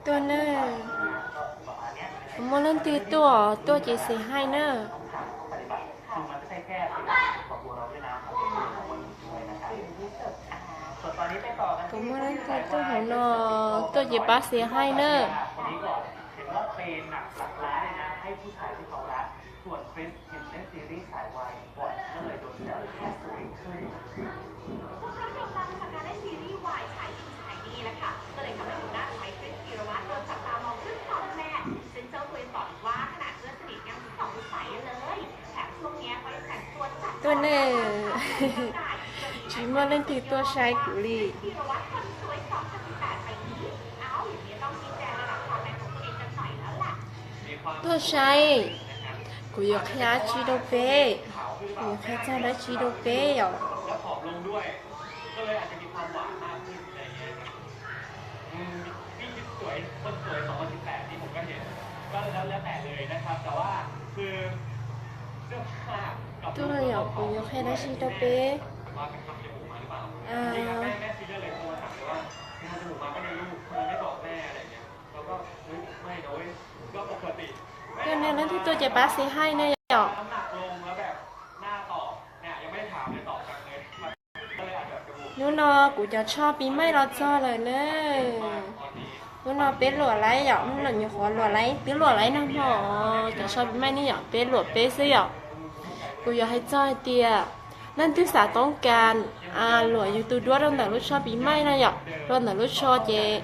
Tuaj na, puas muaj leej twg tuaj, tuaj ces xes haij na. Puas muaj leej twg tuaj hauv no, tuaj ces pab xes haij na. ช่วงเนี้ยเขายังแต่งตัวจัด Tuaj ne, tsis muaj leej twg tuaj saib kuv li. Tuaj saib, kuv yuav qhia dab tsi rau peb, kuv yuav qhia txog dab tsi rau peb os. เสื้อผ้ากับ Tuaj yom, kuv yuav qhia dab tsi rau peb. Tuaj ne, leej twg tuaj ces pab xes haij ne yom. Hnub no kuv cov tsho pis maij los txog lawm na. Hnub no peb luam laiv yom, hnub no nyuam qhuav luam laiv, twb luam laiv nag hmo. Cov tsho pis maij ne yom, peb luam peb xwb yom. Kuv yuav hais txog hais tias leej twg xav toob kas luam yus tus duab rau ntawm lub tsho pis maij na yom, rau ntawm lub tsho ces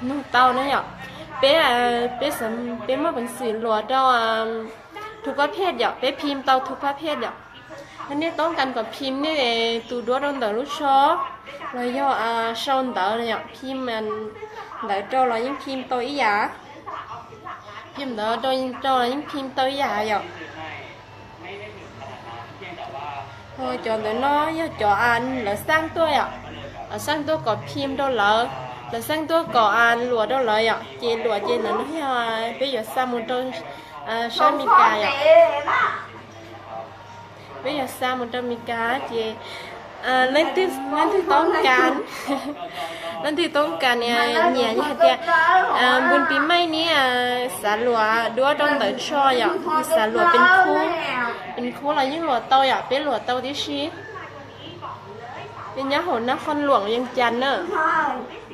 nug tau na yom. Peb, peb, peb muaj peev xwm luam rau thu pab phej yom, peb phim tau thu pab phej yom. Yog nej toob kas kom phim nej tus duab rau ntawm lub tsho los yog sau ntawv yom, phim ntawv rau los yeej phim tau ib yam. Phim ntawv rau, rau los yeej phim tau ib yam yom. Ho cov ntawm no yog cov lawv xaj tuaj yom, lawv xaj tuaj kom phim rau lawv, lawv xaj tuaj kom luam rau lawv yom, ces luam ces ntawm no yog peb yuav xa mus rau sab Amelikas yom. Peb yuav xa mus rau Amelikas ces leej twg, leej twg toob kas, leej twg toob kas nyiam yog hais tias npun pis maij ne xav luam duab rau ntawm tsho yom, xav luam pes khub, pes khub los yeej luam tau yom, peb luam tau tib si. Peb nyob hauv Nab Qhoos Luam, Vees Cas na.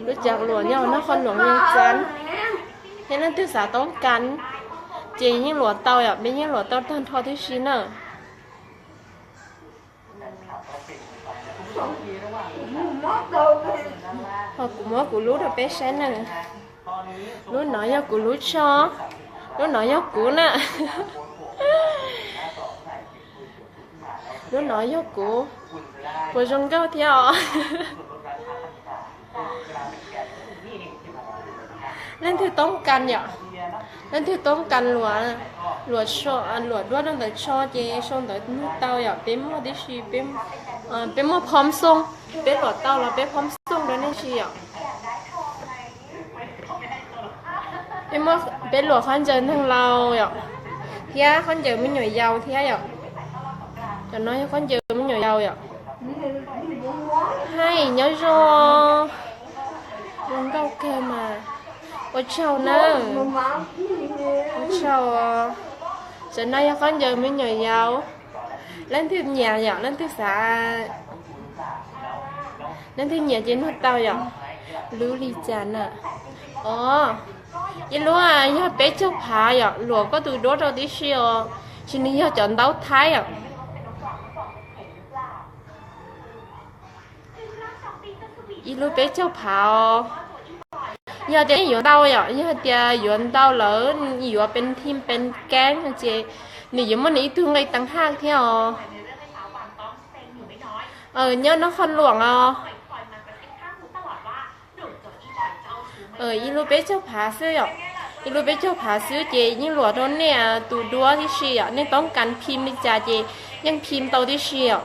Lub cav luam nyob hauv Nab Qhoos Luam, Vees Cas. Thiab leej twg xav toob kas ces yeej luam tau yom, peb yeej luam tau tag nrho tib si na. Ho kuv muab kuv lub rau peb saib na. Lub no yog kuv lub tsho, lub no yog kuv na. Lub no yog kuv, puas zoo nkauj thiab os? Leej twg toob kas yom, leej twg toob kas luam, luam duab rau ntawm tsho ces sau ntawv nug tau yom, peb muaj tib si, peb muaj phom xoo, peb luam tau los peb phom xoo rau nej tsis yom. Peb luam khaub ncaws neeg laus yom, thiab khaub ncaws me nyuam yaus thiab yom. Cov no yog khaub ncaws me nyuam yaus yom. Hais nyob zoo, zoo nkauj kawg mas. Ua tsaug na, ua tsaug. Cov no yog khaub ncaws me nyuam yaus. Leej twg nyiam yom, leej twg xav, leej twg nyiam ces nug tau yom. Lub li cas na? Os, ib lub yog peb caug phav yom, luam koj tus duab rau tib si os, tsis nws yog cov ntaub thaib yom. Ib lub peb caug phav os. Yog tias yuav ntau yom, yog tias yuav ntau lawm yuav pes thim pes keeb no ces nws yuav muaj nws ib tug nqi teev haj thiab os. Nyob Nab Qhoos Luam os. Ib lub peb caug phav xwb yom, ib lub peb caug phav xwb ces yeej luam rau nej tus duab tib si yom, nej toob kas phim li cas ces yeej phim tau tib si yom.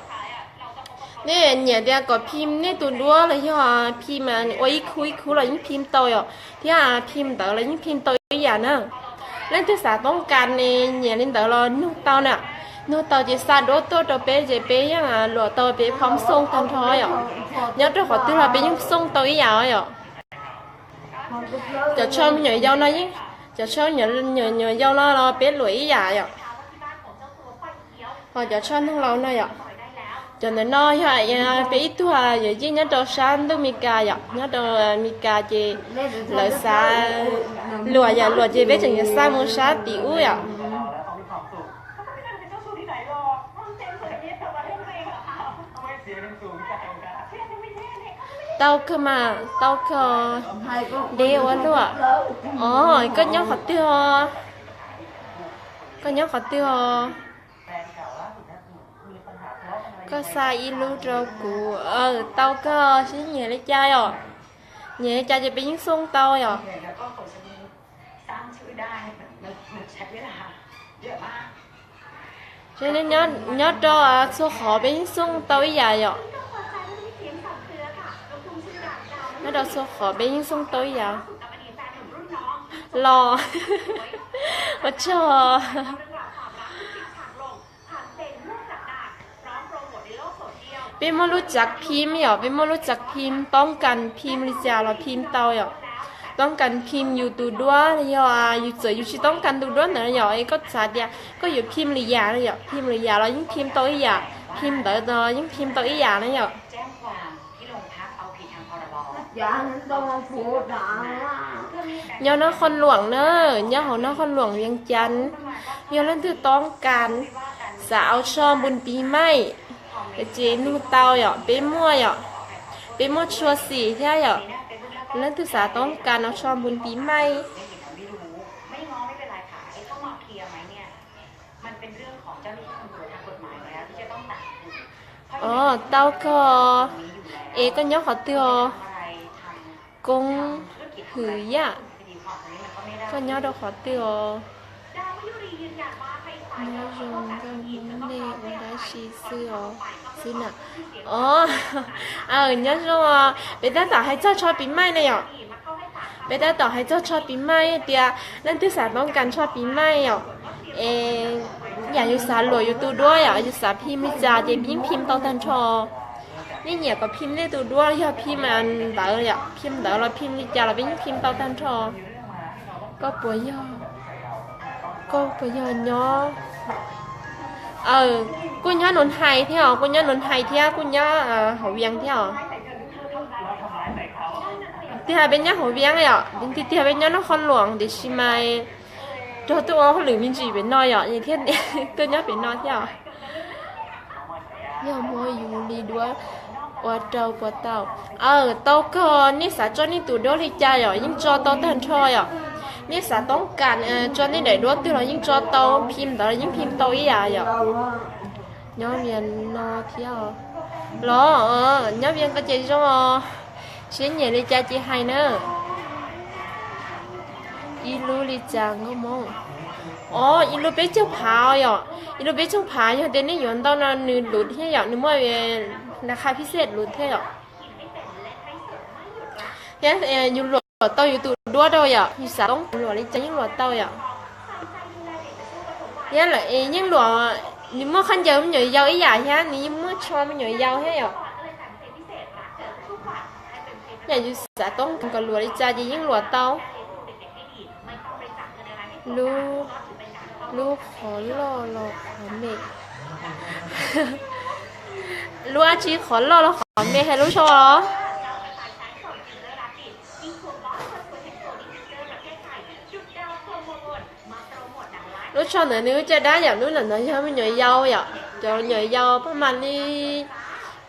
Nej nyiam tias kom phim nej tus duab los yog phim ua ib khub ib khub los yeej phim tau yom, thiab phim ntawv los yeej phim tau ib yam na. Leej twg xav toob kas nyiam li ntawd los nug tau na. Nug tau ces xa duab tuaj rau peb ces peb yeej luam tau peb phob xooj tag nrho yom. Nyob rau qhov twg los peb yeej xooj tau ib yam yom. Cov tsho me nyuam yaus no yeej, cov tsho me nyuam yaus no los peb luam ib yam yom. Ho cov tsho neeg laus no yom, cov ntawm no yog peb ib tug yawm yij nyob rau sab ntuj Mes Kas yom, nyob rau Mes Kas ces lawv xav luam yam luam ces peb tseem yuav xa mus sab tim ub yom. Tau kawg mas, tau kawg. Deb ua luaj. Os, koj nyob qhov twg os? Koj nyob qhov twg os? Koj xa ib lub rau kuv. Tau kawg, sib nyiam li cas yom? Nyiam li cas ces peb yeej xooj tau yom. Nyob rau txhua qhov peb yeej xooj tau ib yam yom. Nyob rau txhua qhov peb yeej xooj tau ib yam. Los, ua tsaug. Peb muaj lub tsav phim yom, peb muaj lub tsav phim, toob kas phim li cas los phim tau yom. Toob kas phim yus tus duab los yog yus txawm yus tsis toob kas tus duab ntawd yom, es koj xav tias koj yuav phim li yam no yom, phim li yam los yeej phim tau ib yam, phim ntawv los yeej phim tau ib yam na yom. Nyob Nab Qhoos Luam na, nyob hauv Nab Qhoos Luam Vias Cas, yog leej twg toob kas xav ua tsho npun pis maij ces nug tau yom, peb muaj yom, peb muaj tshua xim thiab yom. Leej twg xav toob kas ua tsho npun pis maij. Os, tau kawg. Es koj nyob qhov twg os? Koob Hwm Yaj, koj nyob rau qhov twg os? Nyob zoo, nkauj Hmoob nej ua dab tsi xwb os, xwb na? Os, nyob zoo os. Peb tab tom hais txog tsho pis maij na yom. Peb tab tom hais txog tsho pis maij tias leej twg xav toob kas tsho pis maij yom, es yam yus xav luam yus tus duab yom, yus xav phim li cas ces yeej phim tau tag nrho. Nej nyiam kom phim nej tus duab yog phim ntawv yom, phim ntawv los phim li cas los peb yeej phim tau tag nrho. Koj puas yog, koj puas yog nyob, kuj nyob Nus Hais thiab os, kuj nyob Nus Hais thiab kuj nyob hauv Vias thiab os. Tiag peb nyob hauv Vias yom, tiag tiag peb nyob Nab Qhoos Luam tiam sis mas raug tuaj ua hauj lwm me ntsis pem no yom, thiaj tuaj nyob pem no thiab os. Yog muab yus li duab ua rau puas tau? Aw, tau kawg, nej xav tso nej tus duab li cas yom yeej tso tau tag nrho yom. Nej xav toob kas tso nej daim duab twg los yeej tso tau, phim ntawv los yeej phim tau ib yam yom. Nyob Vias no thiab los? Nyob Vias ko ces zoo os, sib nyiam li cas ces hais na. Ib lub li cas nkauj Hmoob? Os, ib lub peb caug phav yom, ib lub peb caug phav yog tias nej yuav ntau no nws luv thiab yom, nws muaj na kha phij xej luv thiab yom. Thiab yus luam tau yus tus duab rau yom, yus xav toob luam li cas yeej luam tau yom. Thiab lawm es yeej luam, nws muaj khaub ncaws me nyuam yaus ib yam thiab, nws yeej muaj tsho me nyuam yaus thiab yom. Yam yus xav toob kom luam li cas ces yeej luam tau. Lub, lub qhov loj los qhov me? Lub dab tsi, qhov loj los qhov me hais lub tsho? Lub tsho ntawd nws caj dab yom, lub ntawm no yog me nyuam yaus yom, cov nyuam yaus pab mam li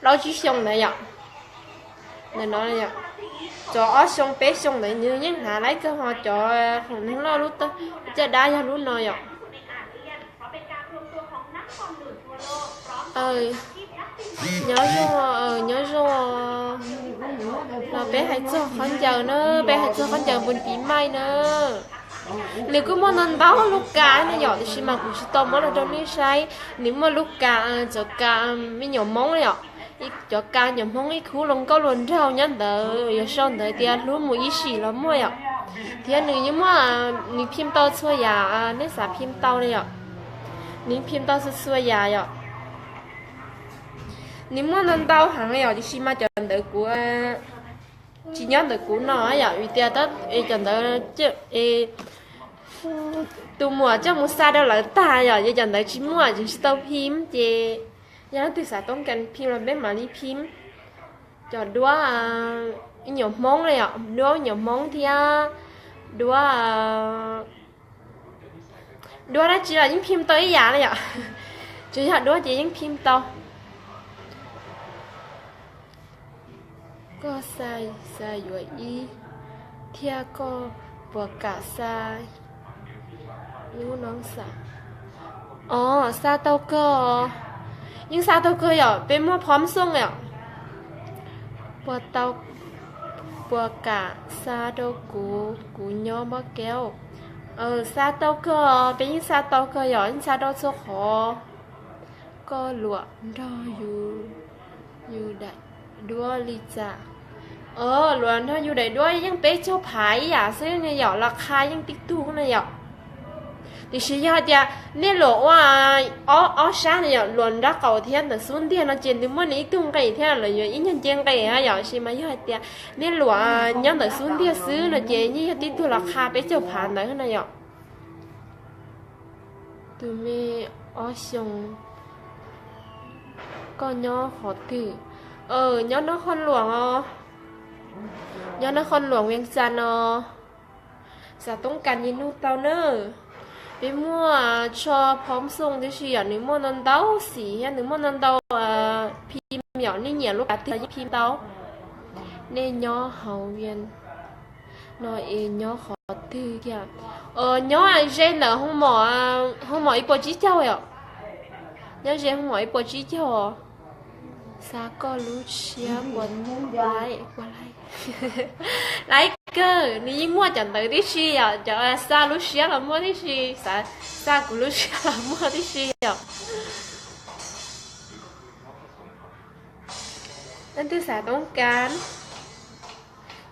plaub tsib xyoo ntawd yom. Ntawm no, cov ob xyoo peb xyoo ntawd nws yeej hnav laib kawg, ho cov hluas neeg loj lub caj dab yog lub no yom. Nyob zoo, nyob zoo. Los peb hais txog khaub ncaws na, peb hais txog khaub ncaws npun tiv maij na. Nws kuj muaj ntau ntau lub kas ne yom, tiam sis mas kuv tsis tau muab los rau nej saib. Nws muaj lub kas, cov kas me nyuam Hmoob yom, cov kas nyuam Hmoob ib khub luag nkauj luag nraug nyob ntawd, yog sau ntawd tias hlub mus ib sim los muaj yom. Thiab nws yeej muaj, nws phim tau txhua yam nej xav phim tau li yom. Nws phim tau txhua txhua yam yom. Nws muaj ntau ntau heev yom, tiam sis mas cov ntawv kuv tsis nyob ntawm kuv no yom, vim tias cov ntawd tus muam coj mus xa rau lawv tag yom, ces cov ntawd tsis muaj ces tsis tau phim ces yog leej twg xav toob kas phim los peb mam li phim. Cov duab me nyuam Hmoob na yom, duab me nyuam Hmoob thiab duab, duab dab tsi los yeej phim tau ib yam na yom. Tsuas yog duab ces yeej phim tau. Koj xa, xa yuav ib thiab koj puas kam xa? Lub no xa, o, xa tau kawg, yeej xa tau kawg yom, peb muaj phom xooj yom. Puas tau, puas kam xa rau kuv, kuv nyob Npab Kev? Xa tau kawg, peb yeej xa tau kawg yom, yeej xa rau txhua qhov. Koj luam nrog yus, yus daim duab li cas? Luam nrog yus daim duab yeej peb caug phav ib yam xwb ne yom, los qha yeej tib tug na yom. Tiam sis yog hais tias nej luam ua ob, ob sab na yom, luam nraub qaum thiab ntawm xub ntiag no ces nws muaj nws ib tug nqe thiab lawv yuav ib nyuag nce nqe na yom, tiam sis mas yog hais tias nej luam nyob ntawm xub ntiag xwb no ces yeej yog tib tug los qha peb caug phav ntawd na yom. Tus me ob xyoos, koj nyob qhov twg? Nyob Nab Qhoj Luam os. Nyob Nab Qhoj Luam, Vias Cas no. Xav toob kas ces nug tau na. Peb muaj tsho phom xooj tib si yom, nws muaj ntau ntau xim thiab nws muaj ntau ntau phim yom, nej nyiam lub kav twg los yeej phim tau. Nej nyob hauv Vias no es nyob qhov twg tiag? Nyob ze ntawm hoo mom ib puas tsib caug yom. Nyob ze hoo mom ib puas tsib caug. Xa koj lub tshiab puas laib, puas laib? Laib kawg, nws yeej muaj cov ntawd tib si yom, cov xa lub siab los muaj tib si, xa kuv lub siab los muaj tib si yom. Leej twg xav toob kas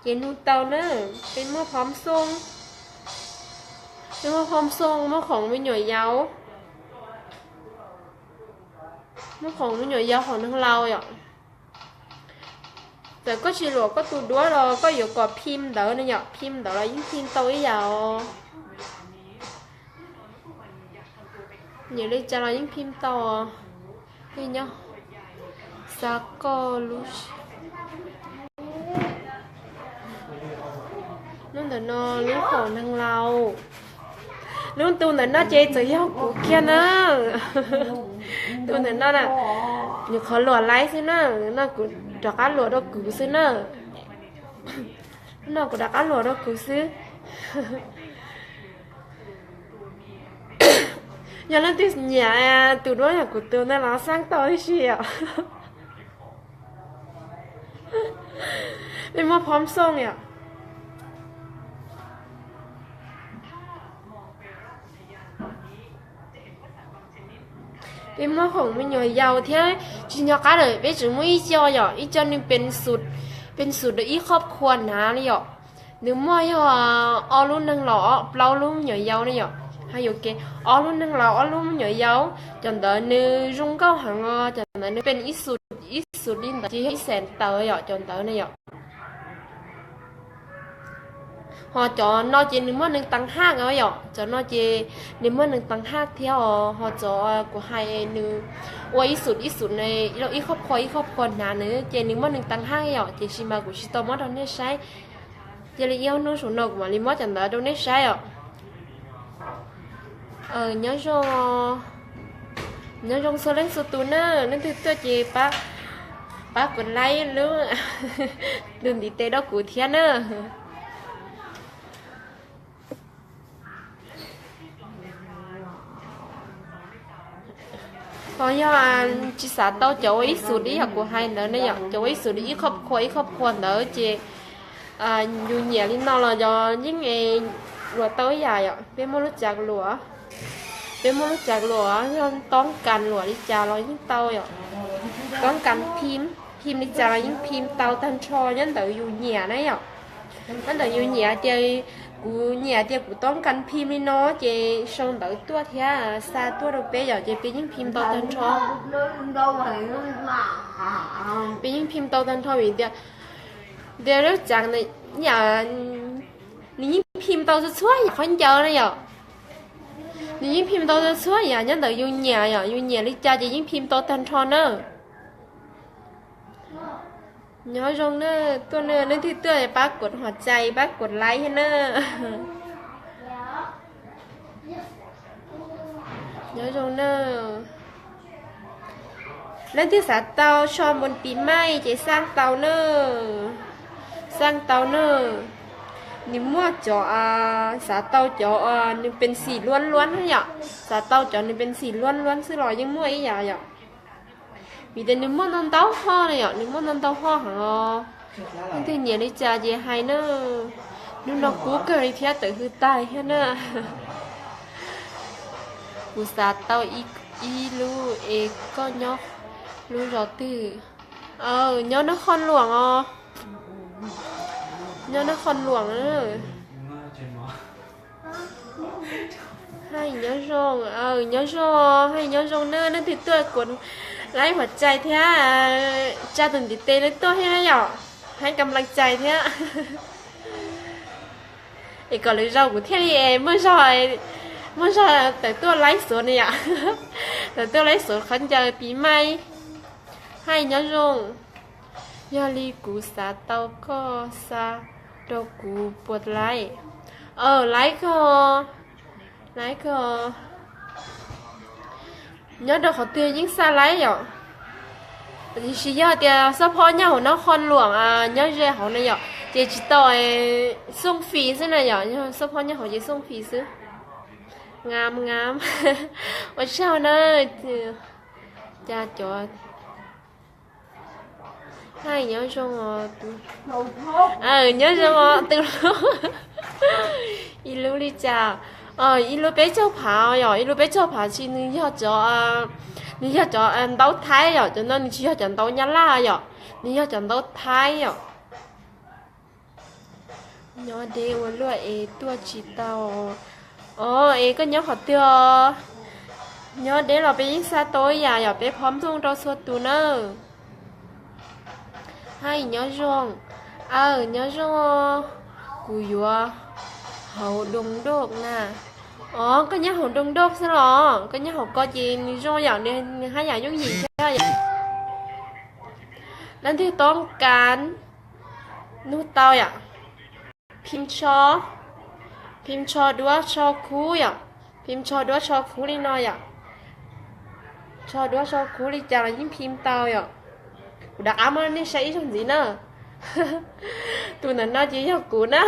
ces nug tau na. Peb muaj phom xooj, peb muaj phom xooj, muaj khoom me nyuam yaus, muaj khoom me nyuam yaus, khoom neeg laus yom. Txawm koj tsis luam koj tus duab los koj yuav kom phim ntawv ne yom, phim ntawv los yeej phim tau ib yam os. Nyiam li cas los yeej phim tau. Nyob xa koj lub, lub ntawm no, lub khoom neeg laus. Lub ntu ntawm no ces txawm yog kuv kiag na. Tus ntawm no na, nyuam qhuav luam laib xwb na, no kuv rov qab luam rau kuv xwb na. No kuv rov qab luam rau kuv xwb. Yog leej twg nyiam tus duab yog kuv tus ntawd los xaab tau tib si os. Peb muaj phom xooj yom. Peb muaj khoom me nyuam yaus thiab tsis nco qab lawm, peb tseem muaj ib co yom, ib co nws peev xwm rau ib qhov qhua hnav li yom. Nws muaj yog ob lub neeg laus plaub lub me nyuam yaus ne yom. Hais yuam kev, ob lub neeg laus ob lub me nyuam yaus, cov ntawd nws zoo nkauj heev os, cov ntawd nws peev ib xu, ib xu li ntawd ces yog ib xees tawm yom, cov ntawd ne yom. Ho cov no ces nws muaj neeg teev haj os yom, cov no ces nws muaj neeg teev haj thiab os. Ho cov kuv hais nws ua ib xu ib xu ne, ib qhov qhua ib qhov qhua hnav nws ces nws muaj neeg teev haj yom, tiam sis mas kuv tsis tau muab rau nej saib. Cia li ib ob hnub saum no kuv mam li muab cov ntawd rau nej saib os. Nyob zoo, nyob zoo txhua leej txhua tus na, leej twg tuaj ces pab kuv like lub, tus ntiv tes rau kuv thiab na. Ho yog tsis xav tau cov ua ib xu li yog kuv hais ntawd ne yom, cov ua ib xu li ib qhov qhua ib qhov qhua ntawd ces yus nyiam li no los yog yeej luam tau ib yam yom. Peb muaj lub cav luam, peb muaj lub cav luam yog toob kas luam li cas los yeej tau yom. Toob kas phim, phim li cas los yeej phim tau tag nrho nyob ntawm yus nyiam na yom. Nyob ntawm yus nyiam tias Kuv nyiam tias kuv toob kas phim li no ces sau ntawv tuaj thiab xa tuaj rau peb yom, ces peb yeej phim tau tag nrho. Peb yeej phim tau tag nrho vim tias, tias lub tsav nws yeej phim tau txhua txhua yam qhov ncauj na yom. Nws yeej phim tau txhua txhua yam nyob ntawm yus nyiam yom, yus nyiam li cas ces yeej phim tau tag nrho na. Nyob zoo na, tuaj na, leej twg tuaj pab kuv hom cai pab kuv like thiab na. Nyob zoo na. Leej twg xav tau so npun pis maij ces xaj tau na. Xaj tau na. Nws muaj cov, xav tau cov nws pencil luab luab yom, xav tau cov nws pencil luab luab xwb los yeej muaj ib yam yom. Vim tias nws muaj ntau ntau hoj na yom, nws muaj ntau ntau hoj heev os. Leej twg nyiam li cas ces hais na. Hnub no kub kawg li thiab, tawm hws tag thiab na. Kuv xav tau ib lub es koj nyob lub zos twg? Nyob Nab Qhoj Luam os. Nyob Nab Qhoj Luam. Hais nyob zoo, nyob zoo, hais nyob zoo na, leej twg tuaj kuv like hom cai thiab, tsa tus ntiv tes tuaj thiab yom, hais kam leej cai thiab. Es kom lwm zaus kuv thiaj li es muaj zog, muaj zog tawm tuaj like xuav na yom. Tawm tuaj like xuav qhov ncauj pis maij. Hais nyob zoo. Yog li kuv xav tau koj xa rau kuv puas like? Like koj, like koj. Nyob rau qhov twg yeej xa like yom. Tiam sis yog tias xab phob nyob hauv Nab Qhoj Luam nyob ze hauv na yom ces tsis tau, xooj fis xwb na yom, yog xab phob nyob hauv ces xooj fis xwb. Ngam ngam. Ua tsaug na. Cas cov Hais nyob zoo os. Nyob zoo os tus hlub. Ib lub li cas? Ib lub peb caug phav yom, ib lub peb caug phav tsis, nws yog cov, nws yog cov ntaub Thaib yom, cov no nws tsis yog cov ntaub Nyab Laj yom, nws yog cov ntaub Thaib yom. Nyob deb ua luaj es tuaj tsis tau. Os, es koj nyob qhov twg os? Nyob deb los peb yeej xa tau ib yam yom, peb phob ntxooj rau txhua tus nawb. Hais nyob zoo. Aw, nyob zoo. Kuv yuav hauv Doo Doj na. Os, koj nyob hauv Doo Doj xwb los? Koj nyob hauv ko ces nws zoo yom, nws haj yam yooj yim thiab yom. Leej twg toob kas nug tau yom. Phim tsho, phim tsho duab tsho khub yom, phim tsho duab tsho khub li no yom. Tsho duab tsho khub li cas los yeej phim tau yom. Kuv rov qab muab nej saib ib zaug ntxiv na. Tus ntawm no ces yog kuv na.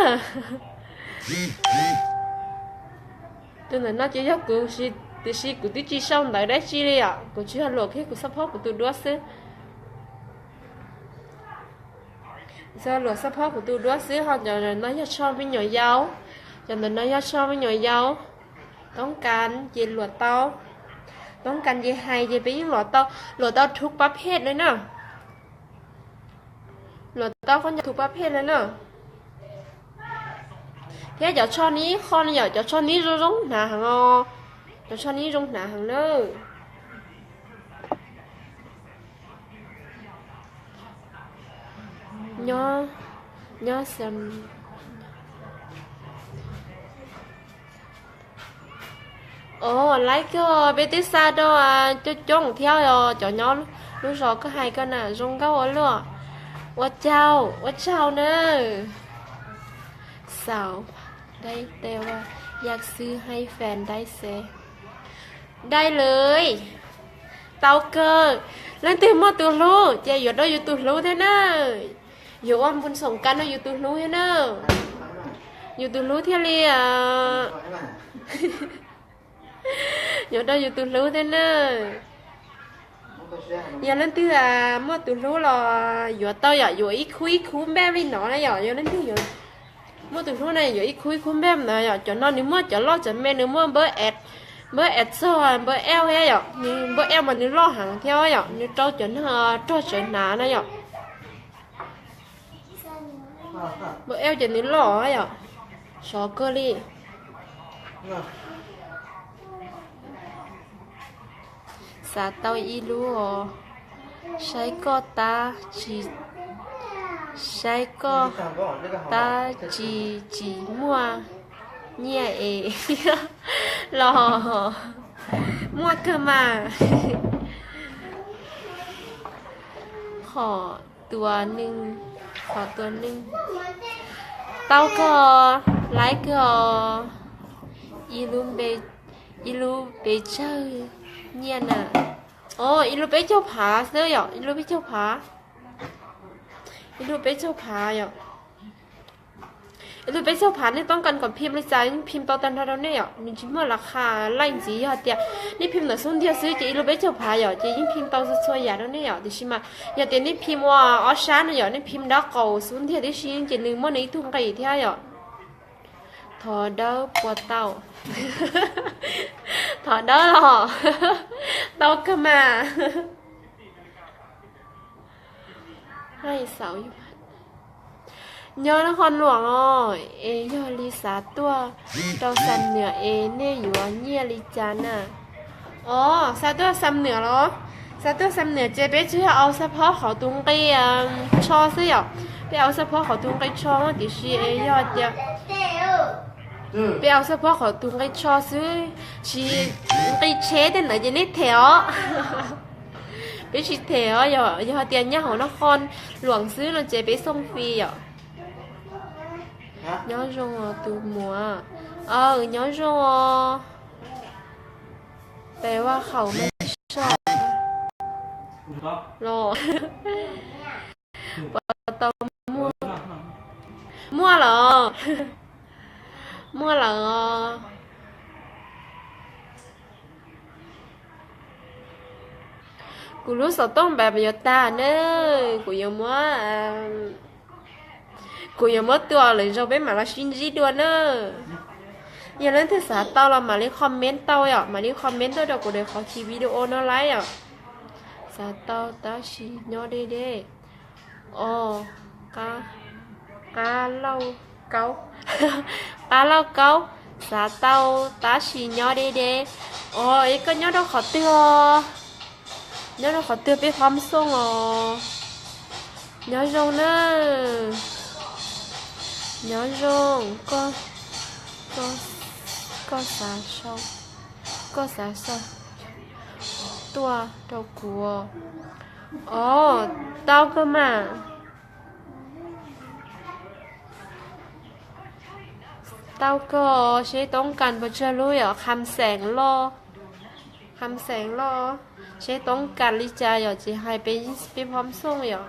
Tus ntawm no ces yog kuv, tiam sis kuv twb tsis sau ntawv dab tsi li yom, kuv tsis yog luam kiag kuv xab phob kuv tus duab xwb. Xav luam xab phob kuv tus duab xwb, ho cov no yog tsho me nyuam yaus, cov ntawm no yog tsho me nyuam yaus. Toob kas ces luam tau, toob kas ces hais ces peb yeej luam tau, luam tau thub pab phej li na. Luam tau qhov ncauj thub pab phej li na. Thiab cov tsho nib qho no yom, cov tsho nib zoo zoo hnav heev os, cov tsho nib zoo hnav heev na. Nyob, nyob xeem. Os, laib koj, peb twb xa rau coob coob thiab os, cov nyob lub zos koj hais ko na zoo nkauj ua luaj. Ua tsaug, ua tsaug nawb. Xav dai tes ua yam xwb hais fem dai xwb. Dai lawm. Tau kawg. Leej twg muaj tus hlub ces yuav rau yus tus hlub thiab na. Yuav ua npun xoom kas rau yus tus hlub thiab na. Yus tus hlub thiaj li, yuav rau yus tus hlub thiab na. Yog leej twg muaj tus hlub los yuav tau yom, yuav ib khub ib khub npej li no na yom, yog leej twg muaj tus hlub na yuav ib khub ib khub npej na yom. Cov no nws muaj cov loj cov me, nws muaj npawb es, npawb es txog npawb L thiab yom, nws npawb L mas nws loj heev thiab yom, nws rau cov neeg rog tsawv hnav na yom. Npawb L ces nws loj yom. Sov kawg li. Xav tau ib lub os. Saib koj tab tsis, saib koj tab tsis tsis muaj nyiaj es los muaj kawg mas. Qhov tua neeg, qhov tua neeg. Tau kawg, laib kawg os. Ib lub pes tsawg nyiaj na? Os, ib lub peb caug phav xwb yom, ib lub peb caug phav. Ib lub peb caug phav yom. Ib lub peb caug phav nej toob kas kom phim li cas yeej phim tau tag nrho rau nej yom, nws tsis muaj las khas laij ntxiv. Yog tias nej phim ntawm xub ntiag xwb ces ib lub peb caug phav yom, ces yeej phim tau txhua txhua yam rau nej yom. Tiam sis mas yog tias nej phim ua ob sab no yom, nej phim dab qaum xub ntiag tib si ces nws muaj nws ib tug nqi thiab yom. Thov dawb puas tau? Thov dawb los tau kawg mas. Nyob Nab Qhoo Luam os, es yog li xav tuaj rau Xam Nuam es nej yuav nyiaj li cas na? Os, xav tuaj Xam Nuam los? Xav tuaj Xam Nuam ces peb tsuas yog au xab phob qhov tus nqi tsho xwb yom. Peb au xab phob qhov tus nqi tsho, tiam sis es yog tias peb au xab phob qhov tus nqi tsho xwb, tsis, nqi tsheb tej ntawd ces nej them os. Peb tsis them os, yog tias nyob hauv Nab Qhoo Luam xwb no ces peb xooj fis yom. Nyob zoo os tus muam. Aw, nyob zoo os. Peb vaj khaum mej soj los. Puas tau muaj? Muaj los? Muaj lawm os. Kuv lub xov tooj npam yuav tag na, kuv yuav muab, kuv yuab muab tua lwm zaus peb mam los sib ntsib dua na. Yog leej twg xav tau los mam li comment tau yom, mam li comment tuaj rau kuv daim qhov chim video no lawm yom. Xav tau tab sis nyob deb deb. Os, qab lauj kaub, qab lauj kaub, xav tau tab sis nyob deb deb. Os, es koj nyob rau qhov twg os? Nyob rau qhov twg peb phob xooj os. Nyob zoo na. Nyob zoo, koj, koj xav sau, koj xav sau tuaj rau kuv. Os, tau kawg mas. Tau kawg, seb toob kas puas tsawg lub yom, kham xeem loj, kham xeem loj, seb toob kas li cas yom, tsis hais peb, peb phob xooj yom.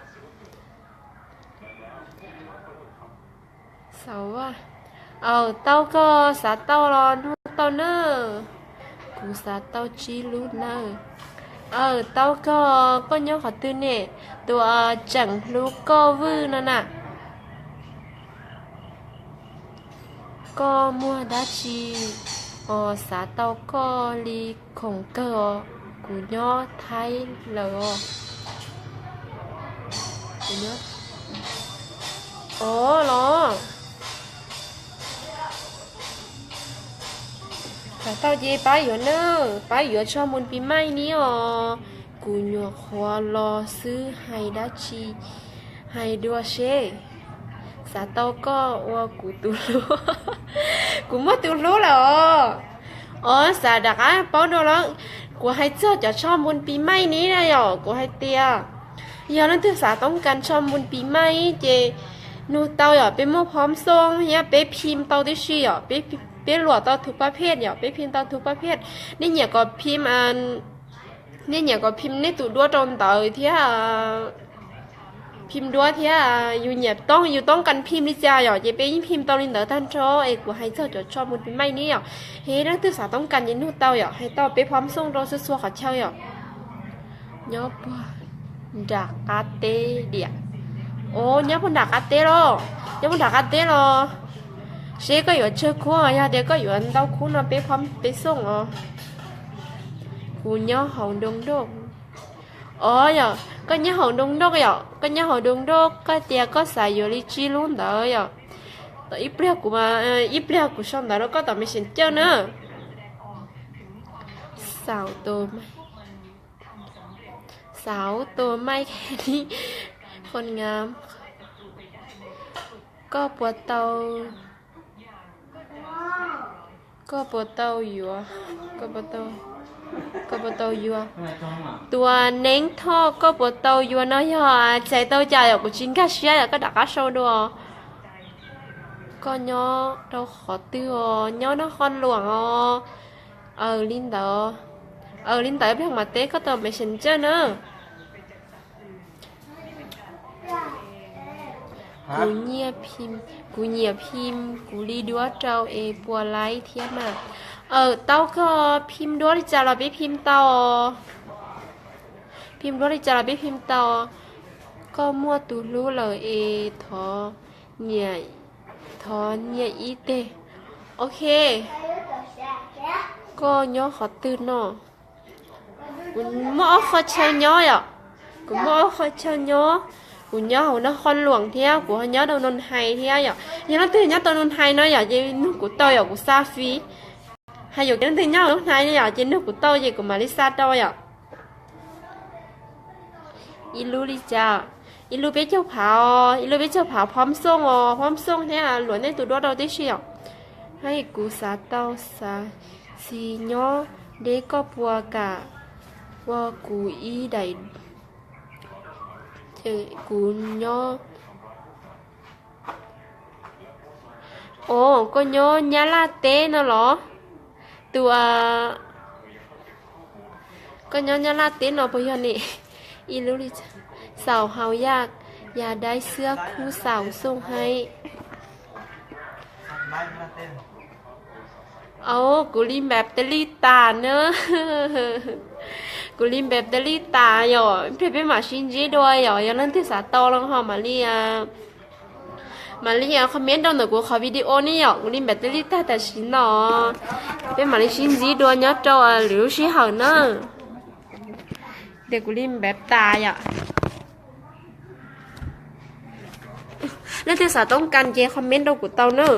Xav, aw, tau kawg, xav tau los nug tau na. Kuv xav tau tsib lub nawb. Aw, tau kawg, koj nyob qhov twg ne? Tus tseem hlub koj Vwj no na. Koj muaj dab tsi os, xav tau koj li khoom kawg os, kuv nyob Thaib lawm os. Os los, xav tau ces pab yuav na, pab yuav tsho mus pis maij ni os. Kuv nyuam qhuav los xwb hais dab tsi, hais dua seb. Xav tau koj ua kuv tus hlub. Kuv muaj tus hlub lawm os. Os, xav rov qab paub dua los, kuv hais txog cov tsho mus pis maij ni na yom, kuv hais tias yog leej twg xav toob kas tsho mus pis maij ces nug tau yom, peb muaj phob xooj thiab peb phim tau tib si yom, peb luam tau thuv paj phej yom, peb phim tau thuv paj phej. Nej nyiam kom phim, nej nyiam kom phim nej tus duab rau ntawd thiab, phim duab thiab yus nyiam toob, yus toob kas phim li cas yom, ces peb yeej phim tau li ntawd tag nrho. Es kuv hais txog cov tsho mus pis maij ni yom, es leej twg xav toob kas ces nug tau yom, hais tau peb phob xooj rau txhua txhua qhov chaw yom. Nyob puag nram qab teb diam. Os, nyob puag nram qab teb los? Nyob puag nram qab teb los? Seb koj yuav tsawg khub, yog tias koj yuav ntau khub no peb phob peb xooj os. Kuv nyob hauv Doo Doj. Os, yog koj nyob hauv Doo Doj yom, koj nyob hauv Doo Doj, koj tias koj xav yuav li tsib lub ntawd yom. Ib pliag kuv, ib pliag kuv sau ntawv rau koj tom Messenger na. Xauv tus, xauv tus maij khe li, qhov ngam. Koj puas tau, koj puas tau yuav, koj puas tau, koj puas tau yuav? Tus Neeb Thoj, koj puas tau yuav no yog txais tau cas yom? Kuv tsis nkag siab yom, koj rov qab sau dua. Koj nyob rau qhov twg os? Nyob Naj Qhoj Luam os. Aws li ntawd, aws li ntawd ib pliag mam teb koj tom Messenger na. Kuv nyiam phim, kuv nyiam phim, kuv li duab rau es puas laib thiab mas. Aws, tau kawg, phim duab li cas los peb phim tau. Phim duab li cas los peb phim tau. Koj muaj tus hlub lawm es thov, thov nyiam ib teg. Ok. Koj nyob qhov twg no? Kuv muaj ob qhov chaw nyob yom. Kuv muaj ob qhov chaw nyob. Kuv nyob hauv Naj Qhoj Luam thiab kuv ho nyob rau Noo Hais thiab yom. Yog leej twg nyob rau Noo Hais no yom ces nug kuv tau yom, kuv xa fiv. Hais yuav leej twg nyob hauv Noo Hais no yom ces nug kuv tau ces kuv mam li xa rau yom. Ib lub li cas? Ib lub peb caug phav, ib lub peb caug phav Phom Xooj os, Phom Xooj thiab luam nej tus duab rau tib si yom. Hais kuv xav tau xav txis nyob deb, koj puas kam ua kuv ib daim, kuv nyob. Os, koj nyob Nyab Laj teb no los? Tus, koj nyob Nyab Laj teb no puas yog ne? Ib lub li, xaus hau yaj, yas daib xwab khub xaus xooj haib. Au, kuv li npam tas li tas na. Kuv li npam tas li tas yom, peb mam sib ntsib dua yom, yog leej twg xav tau los ho mam li, mam li comment rau ntawm kuv qhov video ne yom, kuv li npam tas li tas tam sim no. Peb mam li sib ntsib dua nyob rau lwm lub sij hawm na. Tias kuv li npam tas yom. Leej twg xav toob kas ces comment rau kuv tau na.